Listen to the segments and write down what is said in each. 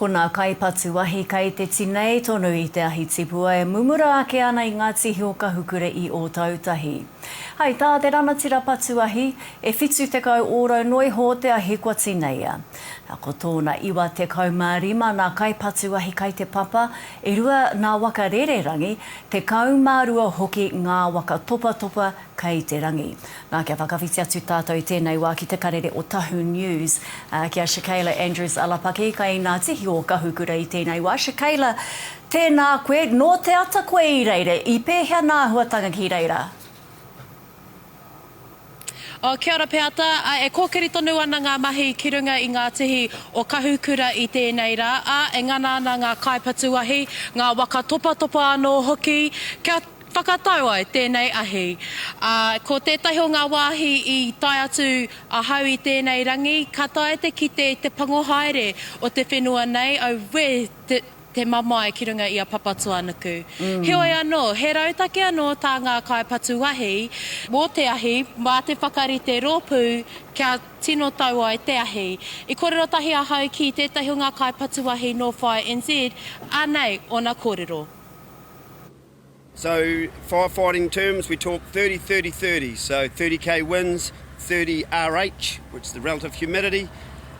Ko nā kaipatu ahi kei te tinei tonu i te ahi tipua e mumura ake ana i ngā tihi o Kahukura i Ōtautahi. Hai tā te ranatira patu ahi, e 70 ōrau noa iho o te ahi kua tineia. Nā, ko tōna 95 nā kaipatu ahi kai te papa, e rua nā waka rererangi, 12 hoki ngā waka topatopa kei te rangi. Nā, kia whakawhiti atu tātou i tēnei wā ki te karere o Tahu News, ki a Shakayla Andrews-Alapaki, kai nā tihi o Kahukura i tēnei wā. Shakayla, tēnā koe, nō te ata koe i reira, i pēhea nā āhuatanga ki reira? Oh, kia ora Peata, e kōkiri tonu ana ngā mahi ki runga i ngā tihi o Kahukura i tēnei rā, ā, e ngana ana ngā kaipatu ahi, ngā waka topatopa anō hoki, kia whakatau ai tēnei ahi. Ā, ko tētahi o ngā wāhi i tae atu ahau i tēnei rangi, ka taea te kite i te pango haere o te whenua nei, auē, te, te mamae ki runga i a Papatuanuku. Heoi anō, he rautaki anō tā ngā kaipatu ahi mō te ahi, mā te whakarite rōpū kia tino tau ai te ahi. I kōrero tahi ahau ki tētahi o ngā kaipatu ahi nō Fire NZ, anei ōna kōrero. So firefighting terms we talk 30 30 30 so 30k winds 30 RH which is the relative humidity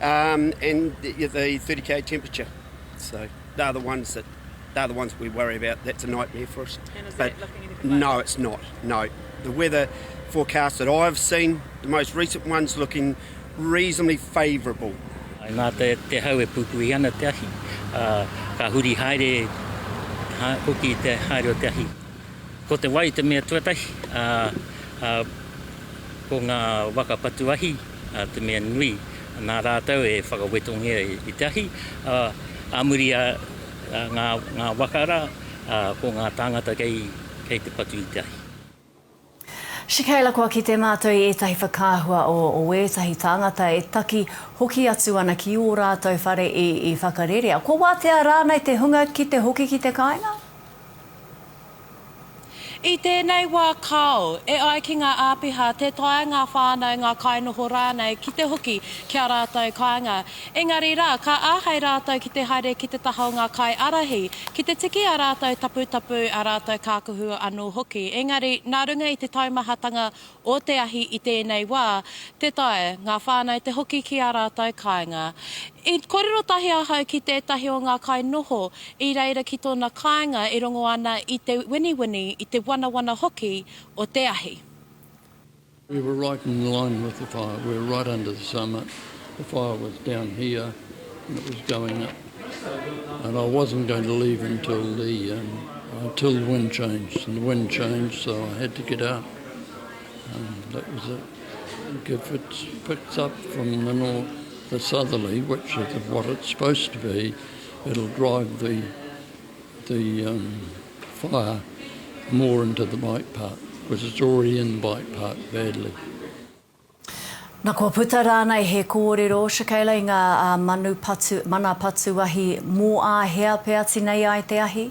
um, and the, the 30k temperature so they're the ones that they're the ones we worry about that's a nightmare for us and is but that looking anything like no it's not no the weather forecast that I've seen the most recent one's looking reasonably favourable. Nā te, te hau e pupuri ana te ahi, ā, ka huri haere hoki te haere o te ahi. Ko te wai te mea tuatahi, ā, ā, ko ngā waka patu ahi te mea nui, nā rātou e whakawetongia i te ahi, ā, ā muri ā, ngā, ngā waka rā, ā, ko ngā tāngata kei, kei te patu i te ahi. Shakayla, kua kite mātou i ētahi whakaahua o o ētahi tāngata e taki hoki atu ana ki ō rātou whare i i whakarerea. Kua wātea rānei te hunga ki te hoki ki te kāinga? I tēnei wā kāo, e ai ki ngā āpiha, tē taea ngā whānau, ngā kainoho rānei ki te hoki ki ā rātou kāinga. Engari rā, ka āhei rātou ki te haere ki te taha o ngā kaiārahi, ki te tiki ā rātou taputapu, ā rātou kākahu anō hoki. Engari, nā runga i te taumahatanga o te ahi i tēnei wā, tē taea ngā whānau te hoki ki ā rātou kāinga. I kōrero tahi ahau ki tētahi o ngā kainoho i reira ki tōna kāinga e rongo ana i te winiwini, i te wanawana hoki o te ahi. We were right in line with the fire. We were right under the summit. The fire was down here and it was going up. And I wasn't going to leave until the, um, until the wind changed. And the wind changed, so I had to get out. And that was it. If it picks up from the north, the southerly, which is what it's supposed to be, it'll drive the, the um, fire more into the bike park, because it's already in the bike park badly. Na kua puta rānei he kōrero, Shakayla, i ngā manu patu, mana patu ahi mō āhea pea tinei ai te ahi?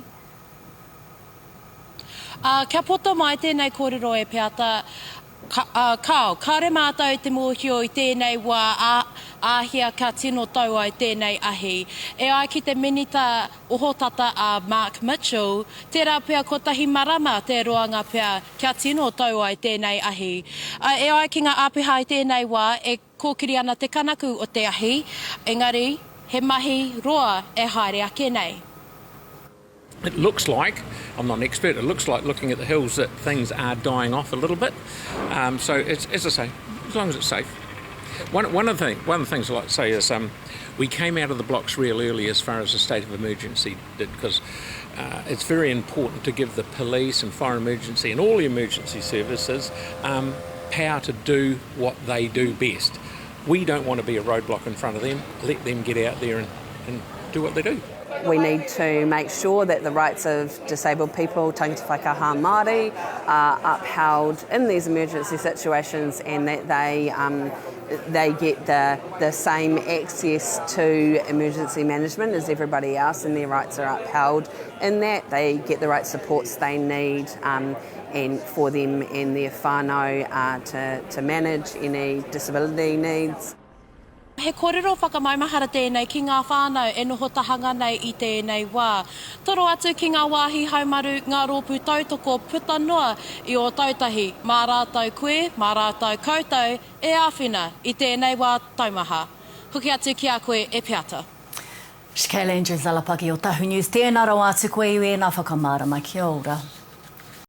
Ā, kia poto mai tēnei kōrero e Peata, Ka, ā, kāo, kāore mātou i te mōhio i tēnei wā ā, āhea ka tino tau ai tēnei ahi. E ai ki te Minita Ohotata a Mark Mitchell, tērā pea kotahi marama te roanga pea kia tino tau ai tēnei ahi. Ā, e ai ki ngā āpiha i tēnei wā, e kōkiri ana te kanaku o te ahi, engari he mahi roa e haere ake nei. It looks like, I'm not an expert, it looks like looking at the hills that things are dying off a little bit. Um, so it's, as I say, as long as it's safe. One, one, of the, one of the things I like to say is um, we came out of the blocks real early as far as the state of emergency did because uh, it's very important to give the police and fire emergency and all the emergency services um, power to do what they do best. We don't want to be a roadblock in front of them. Let them get out there and, and do what they do. We need to make sure that the rights of disabled people, tangata whaikaha Māori, are upheld in these emergency situations and that they, um, they get the, the same access to emergency management as everybody else and their rights are upheld in that they get the right supports they need um, and for them and their whānau uh, to, to manage any disability needs. He kōrero whakamaumahara tēnei ki ngā whānau e noho tahanga nei i tēnei wā. Toro atu ki ngā wāhi haumaru, ngā rōpū tautoko puta noa i Ōtautahi, mā rātou koe, mā rātou koutou e āwhina i tēnei wā taumaha. Hoki atu ki a koe e Peata. Shkayla Andrews Alapaki o Tahu News, tēnā rawa atu koe i ēnā whakamārama. Kia ora.